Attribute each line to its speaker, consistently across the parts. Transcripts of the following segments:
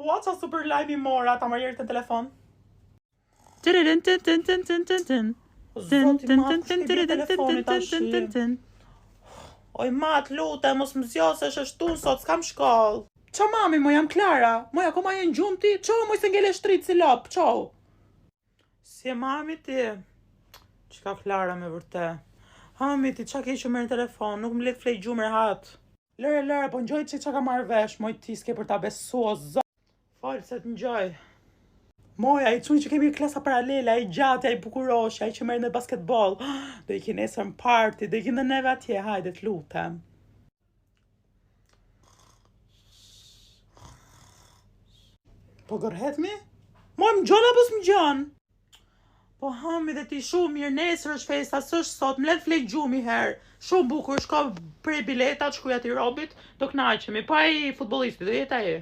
Speaker 1: Ua, ça super lajmi mora, ta marr në telefon. Zoti ma, kush i bie telefonit tash? Oj ma, të lutem, mos më zgjo se është e shtunë sot, s'kam shkollë. Ça mami, moj jam Klara, moj akoma je në gjumë ti, çou moj se ngele shtrit si lopë, çou. Si je mami ti? Çka Klara me vërte? Ha mami ti, ça ke që merr në telefon, nuk më le të flej gjumë rehat. Lëre, lëre, po ngjoj çik ça kam marrë vesh, moj ti s'ke për ta besu, o zot. Fol se të ngjoj. Moj, ai çuni që kemi klasa paralele, ai gjati, ai bukuroshi, ai që merret me basketboll. Do ikin nesër në party, do ikim dhe neve atje, hajde të lutem. Po gërhet mi? Moj, më ngjon apo s'më ngjon? Po ha mi dhe ti shumë mirë, nesër është festa, s'është sot, më le të flej gjumë një herë. Shumë bukur, shko prej biletat, shkruaj atij robit, do kënaqemi. Po ai futbollisti, do jetë ai.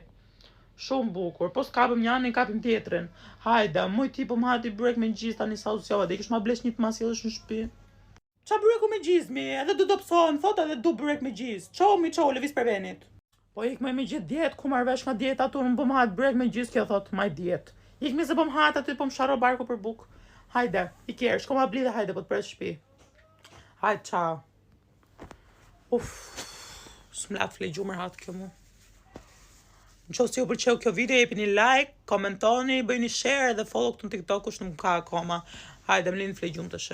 Speaker 1: Shumë bukur, po s'kapëm njërin, kapim tjetrin. Hajde, moj ti po më hahet byrek me gjizë tani sa u zgjova, do ikësh ma blesh një të ma sjellësh në shtëpi. Ça byreku me gjizë mi, edhe du dobësohem, thot edhe du byrek me gjizë. Çou mi çou, lëviz prej venit. Po ik moj me gjithë dietë, ku marr vesh nga dieta tu, unë po më hahet byrek me gjizë, kjo thot, maj dietë. Ik mi se po më hahet aty, po më sharro barku për bukë. Hajde, ik herë, shko ma bli dhe hajde, po të pres shtëpi. Hajde, ciao. Uf, s'më la të flej gjumë rehat kjo mu. Në qoftë se ju pëlqeu kjo video, jepini like, komentoni, bëjni share dhe follow këtu në TikTok kush nuk ka akoma. Hajde, më lini të flej gjumë tash.